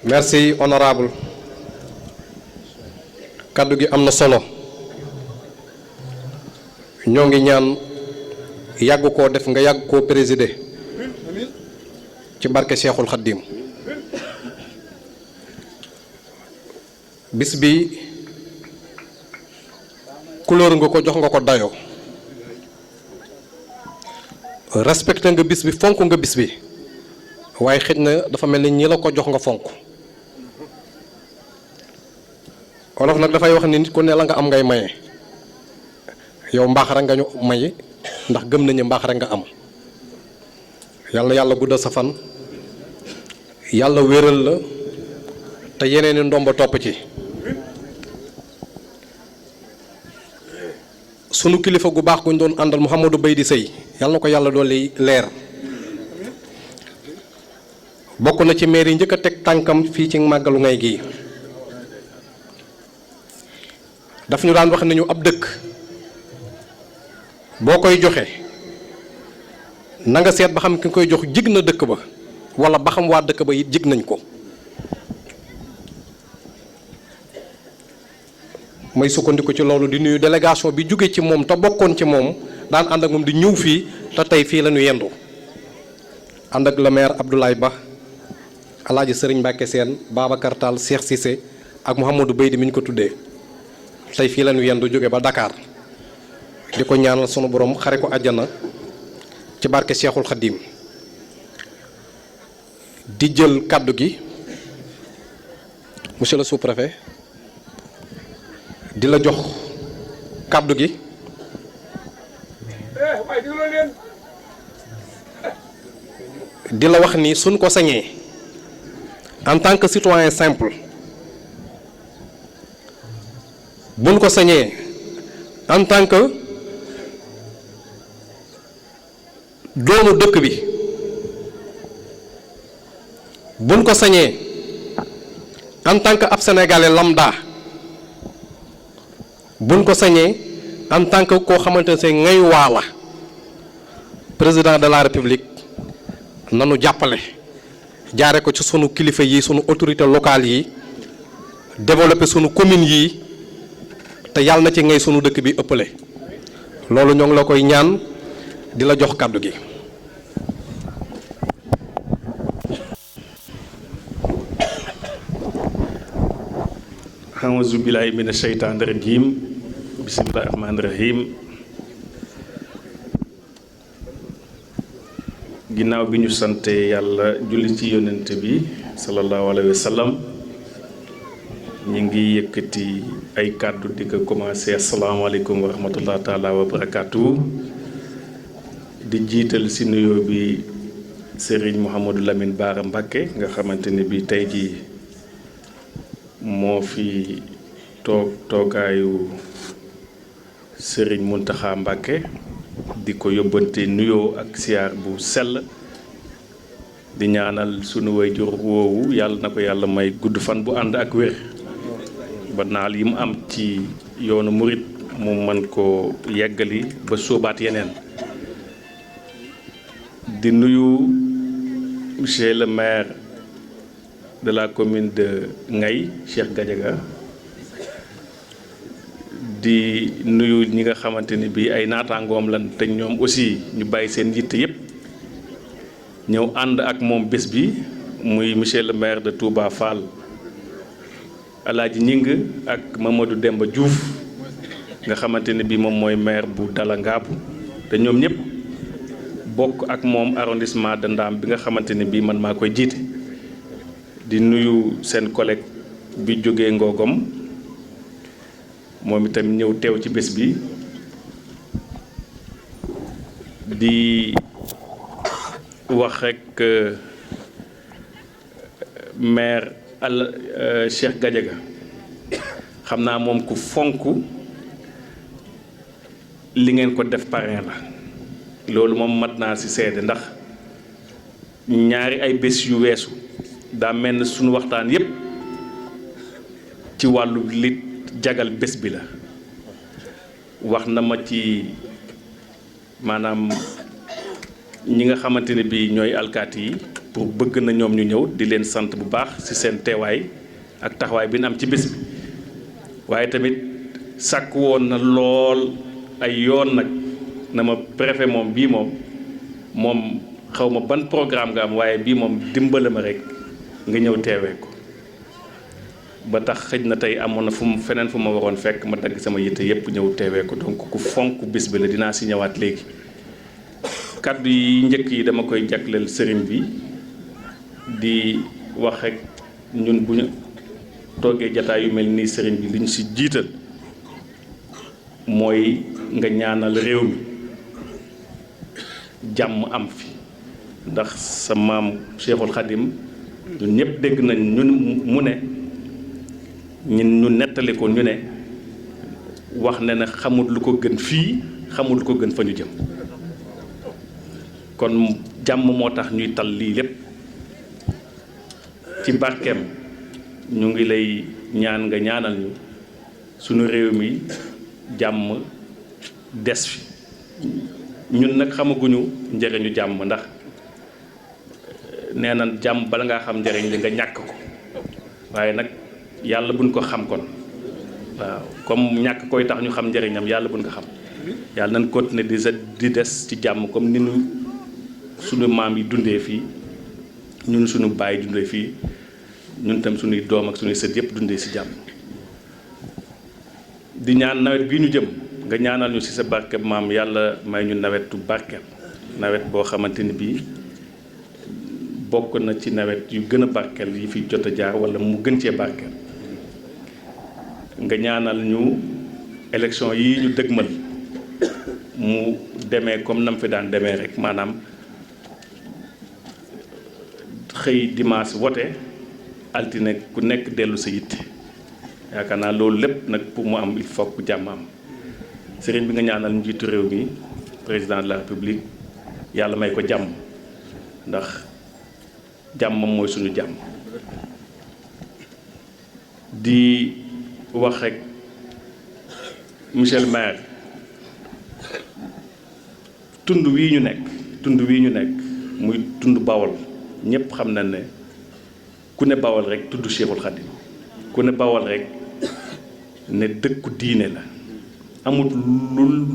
Merci honorable kaddu gi am na solo ñoo ngi ñaan yàgg koo def nga yàgg koo présider ci barke Cheikhul Khadim bis bi couleur nga ko jox nga ko dayo respecté nga bis bi fonk nga bis bi waaye xëj na dafa mel ni ñi la ko jox nga fonk olof nag dafay wax ni nit ku ne la nga am ngay maye yow mbaax rek nga ñu maye ndax gëm nañu mbaax rek nga am yàlla yàlla guddal sa fan yàlla wéral la te yeneen i ndomba topp ci sunu kilifa gu baax guñ doon àndal Mouhamadou Baydi Sey yàlla na ko yàlla dolli leer bokk na ci maire yi njëkk a teg tànkam fii ci màggalu ngay gii daf ñu daan wax nañu ab dëkk boo koy joxe na nga seet ba xam ki nga koy jox jig na dëkk ba wala ba xam waa dëkk ba it jig nañ ko may sukkandiku ci loolu di nuyu délégation bi jóge ci moom te bokkoon ci moom daan ànd ak moom di ñëw fii te tey fii la ñu yendu ànd ak le maire Abdoulaye Ba Alaaji Sëriñ Mbàkke Seen Babacar Tall Cheikh Cissé ak Mouhamadou Baydi mi ñu ko tuddee tey fii la ñu yendu jóge ba Dakar di ko ñaanal sunu borom xare ko àjjana ci barke Cheikhul Khadim di jël kàddu gi monsieur le sous-préfet di la jox kàddu gi di la wax ni suñ ko sañee en tant que citoyen simple buñ ko sañee en tant que doomu dëkk bi buñ ko sañee en tant que ab sénégalais lambda buñ ko sañee en tant que koo xamante ne ngay waala président de la république nanu jàppale jaare ko ci sunu kilifa yi sunu autorité locale yi développer sunu commune yi te yàlla na ci ngay sunu dëkk bi ëppale loolu ñoo ngi la koy ñaan di la jox kàddu gi a'uuzu billaahi mina sheytaani rajiim bismillaahi rahmaani rahiim ginnaaw bi ñu sante yàlla julli ci yonent bi sallallahu alayhi wa sallam ñu ngi yëkkati ay kàddu di ko commencé asalaamaaleykum wa rahmatullah taala wa barakaatu di jiital si nuyoo bi Serigne Mouhamadou Lamine Bara Mbacké nga xamante ne bi tey jii moo fi toogaayu Serigne Mountakha Mbacké di ko yóbbante nuyoo ak siyaar bu sell di ñaanal sunu waajur woowu yàlla na ko yàlla may gudd fan bu ànd ak wér ba naal yi mu am ci yoonu murit mu mën ko yeggali ba sóobaat yeneen di nuyu monsieur le maire de la commune de Ngaye Cheikh Gadiaga di nuyu ñi nga xamante ni bii ay naataangoom lan te ñoom aussi ñu bàyyi seen yitte yépp ñëw ànd ak moom bés bi muy monsieur le maire de Touba Fall Alaaji Ñing ak Mamadou Demba Diouf nga xamante ne bii moom mooy maire bu Dala Ngaabu te ñoom ñëpp bokk ak moom arrondissement de Ndam bi nga xamante ne bii man maa koy jiite di nuyu seen collègue bi jógee Ngogom moom itam ñëw teew ci bés bi di wax rek maire Cheikh Gadiaga xam naa moom ku fonk li ngeen ko def parrain la loolu moom mat naa ci seede ndax ñaari ay bés yu weesu daa mel ni suñu waxtaan yépp ci wàllu li jagal bés bi la wax na ma ci maanaam ñi nga xamante ne bii ñooy alkaati yi pour bëgg na ñoom ñu ñëw di leen sant bu baax ci seen teewaay ak taxawaay bi ñu am ci bés bi waaye tamit sàkk woon na lool ay yoon nag na ma préfet moom bii moom xaw ma ban programme nga am waaye bii moom dimbale ma rek nga ñëw teewee ko ba tax xëj na tey amoon na fu mu feneen fu ma waroon fekk ma dagg sama yitte yépp ñëw teewee ko donc ku fonk bis bi la dinaa si ñëwaat léegi kàddu yi njëkk yi dama koy jagleel sëriñ bi di wax rek ñun bu ñu toogee jataay yu mel nii sëriñ bi li ñu si jiital mooy nga ñaanal réew mi jàmm am fi ndax sa maam Cheikhul Khadim ñun ñëpp dégg nañ ñun mu ne ñu nettali ko ñu ne wax ne na xamul lu ko gën fii xamul lu ko gën fa ñu jëm kon jàmm moo tax ñuy tal lii lépp ci barkeem ñu ngi lay ñaan nga ñaanal ñu sunu réew mi jàmm des fi ñun nag xamaguñu njëriñu jàmm ndax nee na jàmm bala ngaa xam njëriñ li nga ñàkk ko waaye nag yàlla buñ ko xam kon waaw comme ñàkk koy tax ñu xam njëriñam yàlla buñ ko xam yàlla nañ continuer di des ci jàmm comme ni ñu sunu maam yi dundee fii ñun sunu baay dundee fii ñun tam sunuy doom ak sunuy sët yëpp dundee ci jàmm di ñaan nawet bii ñu jëm nga ñaanal ñu ci sa barkeb maam yàlla may ñu nawetu barkeel nawet boo xamante ni bii bokk na ci nawet yu gën a barkeel yi fi jot a jaar wala mu gën cee barkeel nga ñaanal ñu élection yi ñu dëgmal mu demee comme nam fi daan demee rek maanaam xëy dimanche wote altine ku nekk dellu sa yitte yaakaar naa loolu lépp nag pour mu am il faut que jàmm am sëriñ bi nga ñaanal njiitu réew mi président de la république yàlla may ko jàmm ndax jàmmam mooy suñu jàmm di wax rek monsieur le maire tund wii ñu nekk muy tund Bawol ñëpp xam na ne ku ne Bawol rek tudd Cheikhul Khadim ku ne Bawol rek ne dëkku diine la amut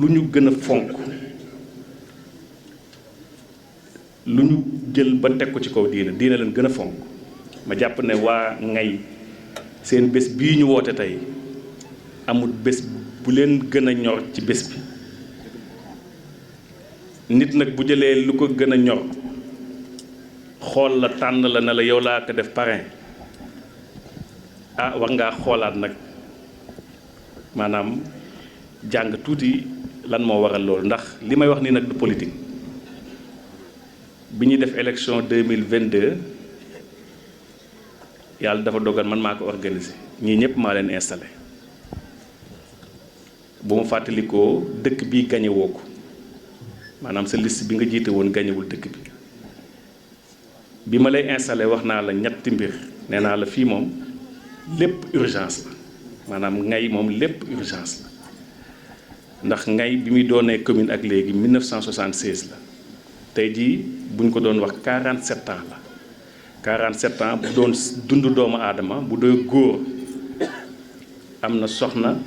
lu ñu gën a fonk lu ñu jël ba teg ko ci kaw diine leen gën a fonk ma jàpp ne waa ngay seen bés bii ñu woote tey amut bés bu leen gën a ñor ci bés bi nit nag bu jëlee lu ko gën a ñor xool la tànn la ne la yow laa ko def parrain ah war ngaa xoolaat nag maanaam jàng tuuti lan moo waral loolu ndax li may wax nii nag du politique bi ñuy def élection 2022 yàlla dafa dogal man maa ko organisé ñii ñëpp maa leen installé bu ma fàttalikoo dëkk bi gañe woo ko maanaam sa liste bi nga jiite woon gañewul dëkk bi ma lay installé wax naa la ñetti mbir nee naa la fii moom lépp urgence la maanaam ngay moom lépp urgence la ndax ngay bi muy doonee commune ak léegi 1976 la tey jii bu ñu ko doon wax 47 ans la 47 ans bu doon dund doomu aadama bu doon góor am na soxna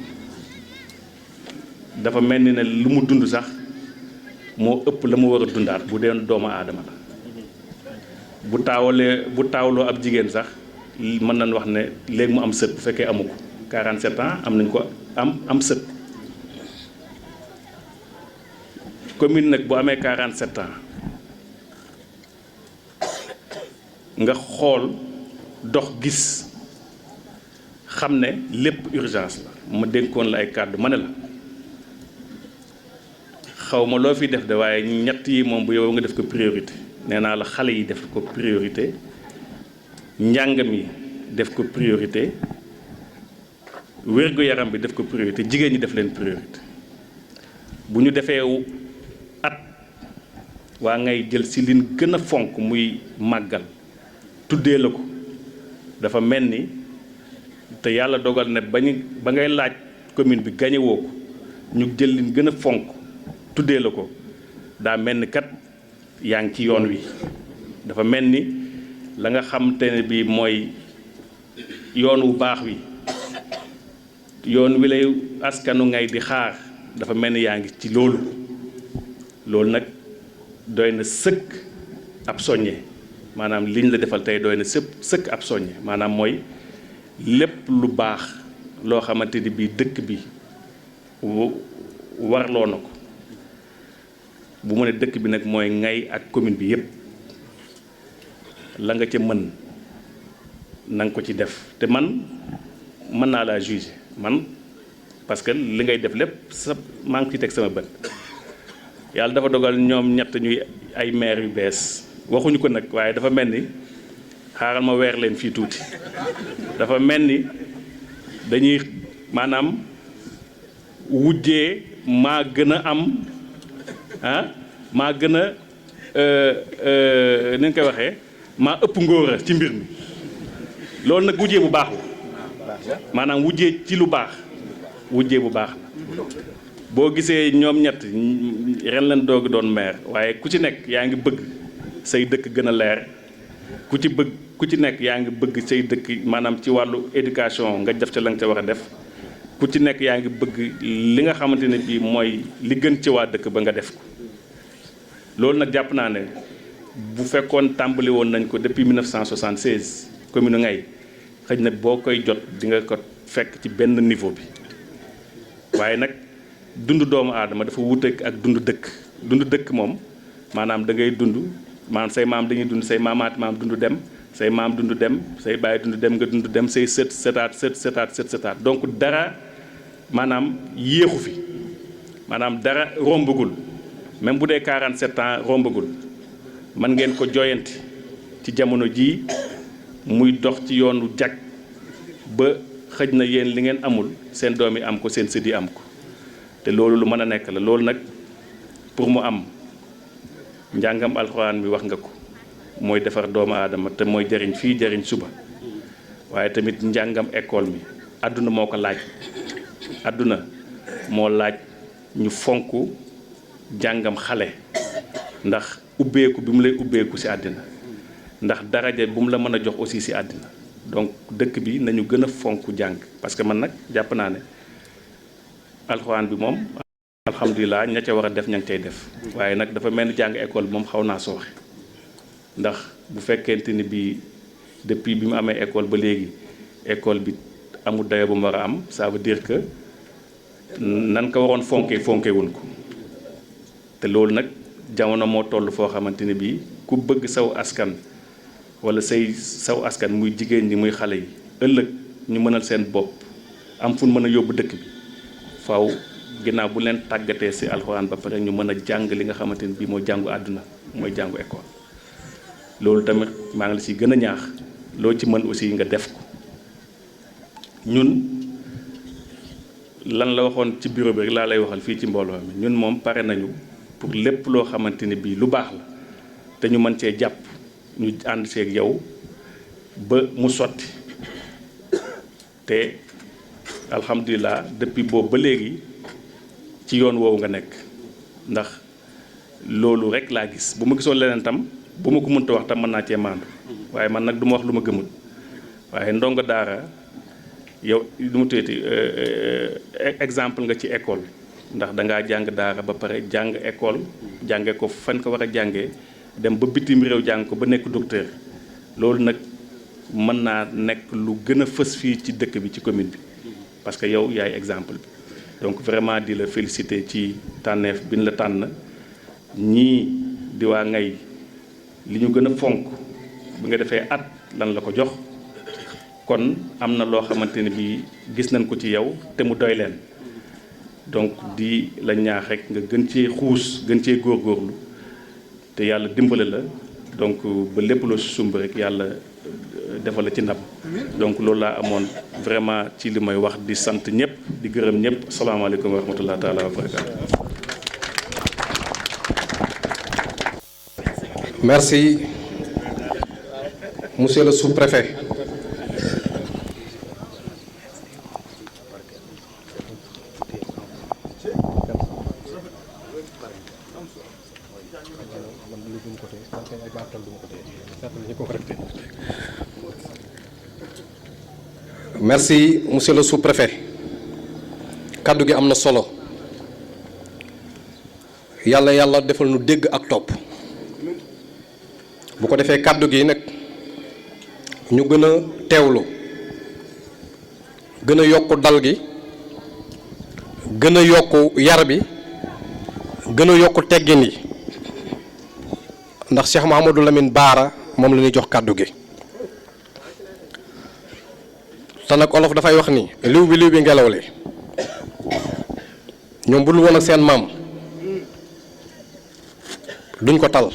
dafa mel ni ne lu mu dund sax moo ëpp la mu war a dundaat bu dee doomu aadama la bu taawloo ab jigéen sax mën nañ wax ne léegi mu am sët bu fekkee amu ko 47 ans am nañ ko am sët commune nag bu amee 47 ans nga xool dox gis xam ne lépp urgence la ma dénkoon la ay kàddu ma ne la xaw ma loo fi def de waaye ñett yi moom bu yow nga def ko priorité nee naa la xale yi def ko priorité njàng mi def ko priorité wér-gu-yaram bi def ko priorité jigéen ñi def leen priorité bu ñu defee at waa ngay jël si liñ gën a fonk muy màggal tuddee la ko dafa mel ni te yàlla dogal ne ba ngay laaj commune bi gañe woo ko ñu jël liñ gën a fonk tuddee la ko daa mel ni kat yaa ngi ci yoon wi dafa mel ni la nga xam te ne bii mooy yoon wu baax wi yoon wi lay askanu ngay di xaar dafa mel ni yaa ngi ci loolu nag doy na sëkk ab soññe maanaam liñ la defal tey doy na sëkk ab soññe maanaam mooy lépp lu baax loo xamante ni bii dëkk bi warloo na ko bu mu ne dëkk bi nag mooy ngay ak commune bi yépp la nga ca mën na nga ko ci def te man mën naa laa juger man parce que li ngay def lépp sa maa ngi ci teg sama bët yàlla dafa dogal ñoom ñett ñuy ay maire yu bees waxuñu ko nag waaye dafa mel ni xaaral ma weer leen fii tuuti dafa mel ni dañuy maanaam wujjee maa gën a am maa gën a ni ñu koy waxee maa ëpp ngóora ci mbir mi loolu nag wujjee bu baax la maanaam wujjee ci lu baax wujjee bu baax la boo gisee ñoom ñett ren leen doog doon maire waaye ku ci nekk yaa ngi bëgg say dëkk gën a leer ku ci nekk yaa ngi bëgg say dëkk maanaam ci wàllu éducation nga def ca la nga ca war a def ku ci nekk yaa ngi bëgg li nga xamante ne bii mooy li gën ci waa dëkk ba nga def ko loolu nag jàpp naa ne bu fekkoon tàmbali woon nañ ko depuis 1976 commune Ngay xëy na boo koy jot di nga ko fekk ci benn niveau bi waaye nag dund doomu aadama dafa wuute ak dund dëkk moom maanaam da ngay dund maanaam say maam dañuy dund say maamaati maam dund dem say maam dund dem say baay dund dem nga dund dem say sëtaat donc dara maanaam yéexu fi maanaam dara rombagul même bu dee 47 ans rombagul mën ngeen ko jooyanti ci jamono jii muy dox ci yoonu jag ba xëj na yéen li ngeen amul seen doom yi am ko seen sët yi am ko te loolu lu mën a nekk la loolu nag pour mu am njàngam alxuraan bi wax nga ko mooy defar doomu aadama te mooy jariñ fii jariñ suba waaye tamit njàngam école mi àdduna moo ko laaj àdduna moo laaj ñu fonk jàngam xale ndax ubbeeku bi mu lay ubbeeku ci àddina ndax daraja bu mu la mën a jox aussi ci àddina donc dëkk bi nañu gën a fonk jàng parce que man nag jàpp naa ne alxuraan bi moom alhamdulilah ña ca war a def ña ngi cay def waaye nag dafa mel ni jàng école bi moom xaw naa sooxe ndax bu fekkente ni bii depuis bi mu amee école ba léegi école bi amul dayo bu mu war a am ça veut dire que nan ko waroon fonke wuñ ko te loolu nag jamono moo toll foo xamante ni bii ku bëgg saw askan wala saw askan muy jigéen ñi muy xale yi ëllëg ñu mënal seen bopp am fu mën a yóbbu dëkk bi faw ginnaaw bu leen tàggatee ci alxuraan ba pare ñu mën a jàng li nga xamante ni bii mooy jàngu àdduna mooy jàngu école loolu tamit maa ngi la ci gën a ñaax loo ci mën aussi nga def ko ñun lan la waxoon ci bureau bi rek laa lay waxal fii ci mbooloo mi ñun moom pare nañu pour lépp loo xamante ni bii lu baax la te ñu mën cee jàpp ñu ànd seeg yow ba mu sotti te alhamdulilah depuis boobu ba léegi ci yoon woowu nga nekk ndax loolu rek laa gis bu ma gisoon leneen tam bu ma ko mënta wax tam mën naa cee maandu waaye man nag du ma wax lu ma gëmul waaye ndongo daara yow lu mu tuddati exemple nga ci école ndax da ngaa jàng daara ba pare jàng école jànge ko fan ko war a jàngee dem ba bitim réew jàng ko ba nekk docteur loolu nag mën naa nekk lu gën a fës fii ci dëkk bi ci commune bi parce que yow yaay exemple bi donc vraiment di la féliciter ci tànneef bi ñu la tànn ñii di waa Ngay li ñu gën a fonk bi nga defee at lan la ko jox kon am na loo xamante ne bii gis nañ ko ci yow te mu doy leen donc di la ñaax rek nga gën cee xuus gën cee góorgóorlu te yàlla dimbale la donc ba lépp loo si sumb rek yàlla defal la ci ndam donc loolu laa amoon vraiment ci li may wax di sant ñëpp di gërëm ñëpp asalaamaaleykum wa rahmatullah taala wa barakatu. Merci, monsieur le sous-préfet. merci monsieur le sous-préfet kaddu gi am na solo yàlla defal nu dégg ak topp bu ko defee kaddu gi nag ñu gën a teewlu gën a yokk dal gi gën a yokk yar bi gën a yokk teggin yi ndax Cheikh Mouhamadou Lamine Bara moom la ñuy jox kaddu gi te nag olof dafay wax ni liw bi ngelaw li ñoom bu dul woon ak seen maam duñ ko tal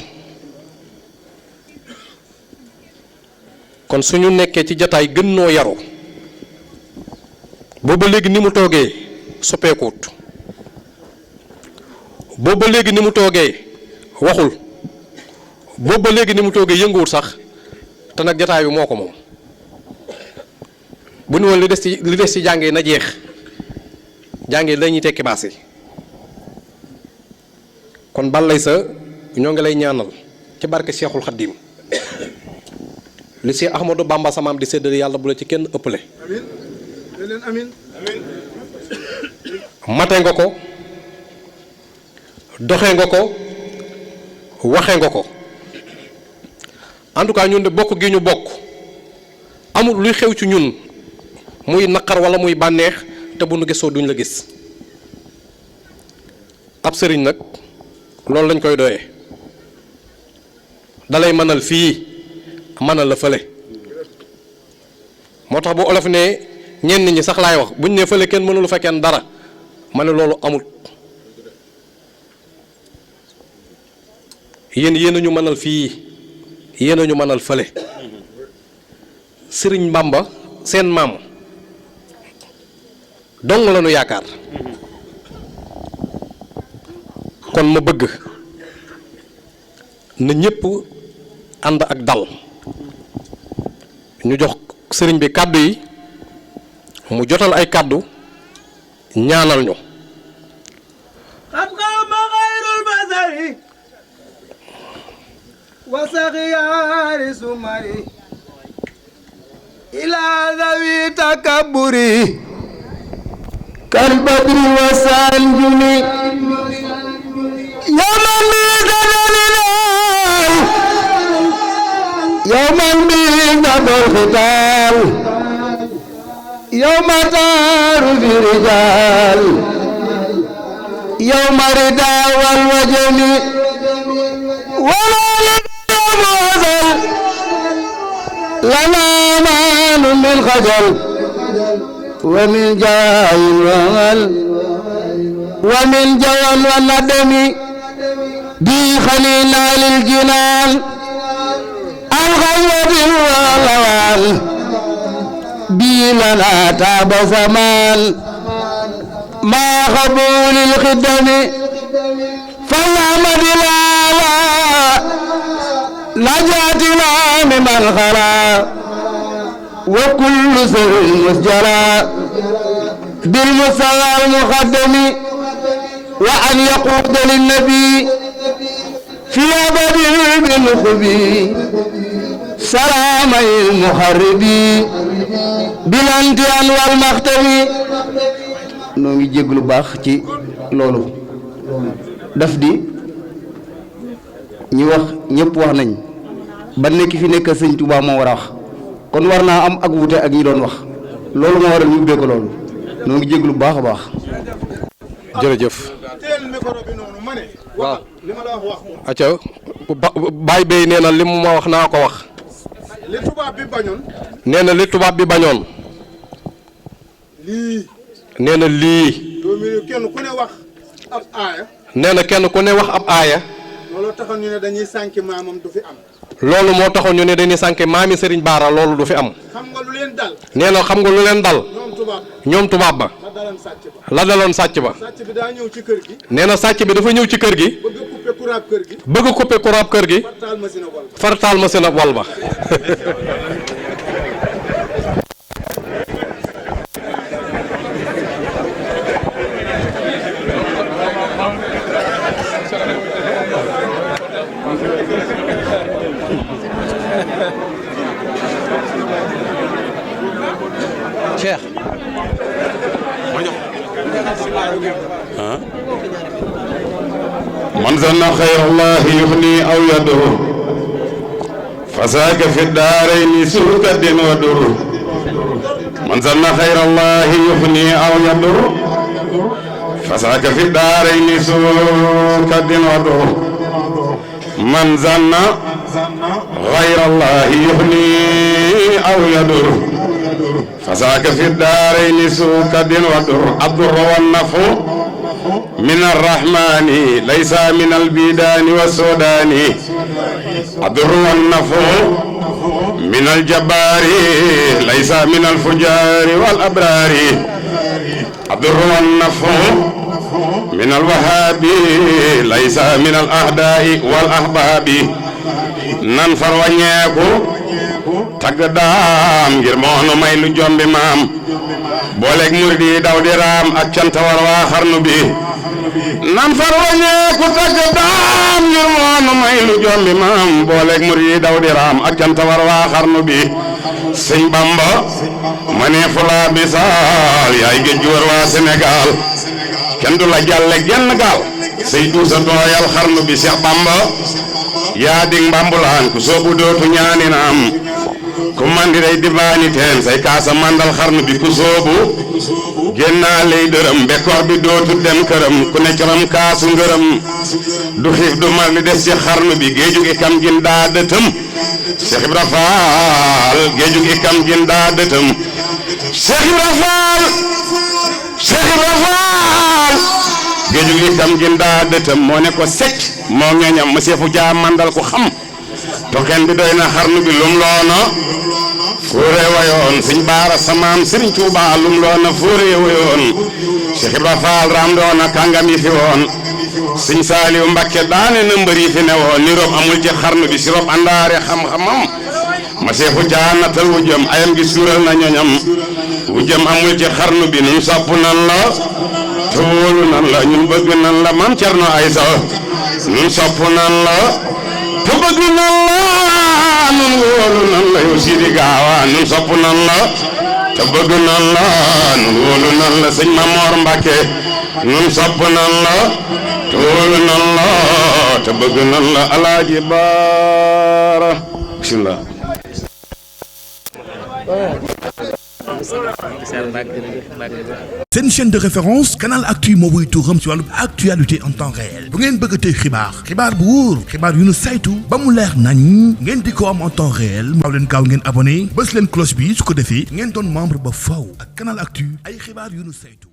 kon suñu nekkee ci jataay gën noo yaru booba léegi ni mu toogee soppeekuut booba léegi ni mu toogee waxul booba léegi ni mu toogee yënguwut sax te nag jataay bi moo ko moom bu ñu woon li des ci jàngee na jeex jàngee lañuy tekki baas yi kon balay sa ñoo ngi lay ñaanal ci barke Cheikhul Khadim li si Ahmadou Bamba samaam di séddale yàlla bu la ci kenn ëppale amiin mate nga ko doxe nga ko waxe nga ko en tout cas ñun de bokk gi ñu bokk amul luy xew ci ñun muy naqar wala muy bànneex te bu nu gisoo duñ la gis ab sëriñ nag loolu lañ koy doyee dalay mënal fii mënal la fële moo tax bu olof ne ñenn ñi sax laay wax buñ ne fële kenn mënulu fa kenn dara ma ne loolu amul yéen a ñu mënal fii yéen a ñu mënal fële sëriñ Bamba seen maam dong la nu yaakaar kon ma bëgg na ñépp ànd ak dal ñu jox sëriñ bi kàddu yi mu jotal ay kàddu ñaanal ñu xam ma xayrul basari wa saxiyaari sumari ila zawi takabburi kal badri wa sanjumi yaman bi dadalilal yaman bi dadal khital يوم تعرف رجال يوم ردا والوجل ولا يوم وزل لنا مان من خجل ومن جاي وغل ومن جوال والندم بي خلينا للجنان الغيب والوال بيلنا تاب زمان ما قبول الخدم فالعمد لا نجاتنا من الخلا وكل سر مسجلا بالمستوى المقدم وأن يقود للنبي في أبد بالخبي سلام المخربي bilantian wal maxtami noo ngi jégg lu baax ci loolu daf di ñi wax ñëpp wax nañ ba nekk fi nekk sëñ Touba moo war a wax kon war naa am ak wute ak ñi doon wax loolu moo waral ñu ubbee ko loolu noo ngi jégg lu baax a baax jërëjëf waaw acca baay bay nee na li mu ma wax naa ko wax li tubaab bi bañoon nee na li tubaab bi bañoon lii nee na lii doomi kenn ku ne wax ab aaya nee na kenn ku ne wax ab aaya loolu taxoon ñu ne dañuy sànki maamam du fi am loolu moo taxoon ñu ne dañuy sànki maami Serigne Bara loolu du fi am xam nga lu leen dal nee na xam nga lu leen dal ñoom tubaab ba la daloon sàcc ba la daloon sàcc ba sàcc bi daa ñëw ci kër gi nee na sàcc bi dafa ñëw ci kër gi bëgg a couper courant kër gi bëgg a couper courant kër gi fartaal machine a wal fartaal machine ab wal ba Cheikh من ظن خير الله يغني أو يضر فذاك في الدارين سوء كد ودر من ظن خير الله يغني أو يضر فذاك في الدارين سوء كد ودر من ظن غير الله يغني أو يضر فذاك في الدارين سوء كد ودر الضر والنفع من الرحمن ليس من البيدان والسودان الضر والنفع من الجبار ليس من الفجار والأبرار الضر والنفع من الوهاب ليس من الأهداء والأحباب ننفر ونياكو تقدام جرمونو ميلو جنب مام بولك مردي داودي رام أكشان توروا خرنو بي ننفر ونياكو تقدام جرمونو ميلو جنب مام بولك مردي داودي رام أكشان توروا خرنو بي سين بامبا مني فلا بيسال يا يجي جوروا سنغال كندو لا جال genn gaal sey duusa doyal xarnu bi Cheikh Bamba yaa ding mbambulaan ku soobu dootu ñaani na am ku mandi day dibaani teen say kaasa mandal xarnu bi ku soobu génnaa lay dërëm bekkoor bi dootu dem këram ku ne corom kaasu ngërëm du xiif du mar li des ci xarnu bi géejug ikam gin daa dëtëm Cheikh Ibra Fall géejug ikam gin daa dëtëm Cheikh Ibra Fall Cheikh Ibra Fall géejug ikam gin daa dëtëm moo ne ko secc moo ñoñam monsieur fu jaa mandal ko xam token bi doy na xarnu bi lum loona fóore wayoon sëñ baara samaam sëriñ Tuuba lum loona fóore wayoon Cheikh Ibra Fall raam doona kàngam yi fi woon sëñ Saaliw Mbakke daane na mbër yi fi ne woon ni rob amul ci xarnu bi si rob àndaare xam-xamam ma seefu jaanatal wu jëm ayam gi suural na ñoñam wu jëm amul ci xarnu bi nun sopp nan la te wóolu nan la ñun bëgg nan la Maam Cerno Aysa nun sopp nan la te bëgg nan la nun wóolu nan la yow Sidi Gaawaan nun sopp nan la te bëgg nan la nun wóolu nan la sëñ Mamoor Mbàkke nun sopp nan la te wóolu nan la te bëgg nan la Alaaji Baara bismillah C'est une chaîne de référence Canal Actu moo wuy tuuram ci wàllu actualité en temps réel bu ngeen bëgg a tey xibaar bu wóor xibaar yu nu saytu ba mu leer nañ ngeen di ko am en temps réel maaw leen gaaw ngeen abonné bës leen cloche bi su ko defee ngeen doon membre ba faw ak Canal Actu ay xibaar yu nu saytu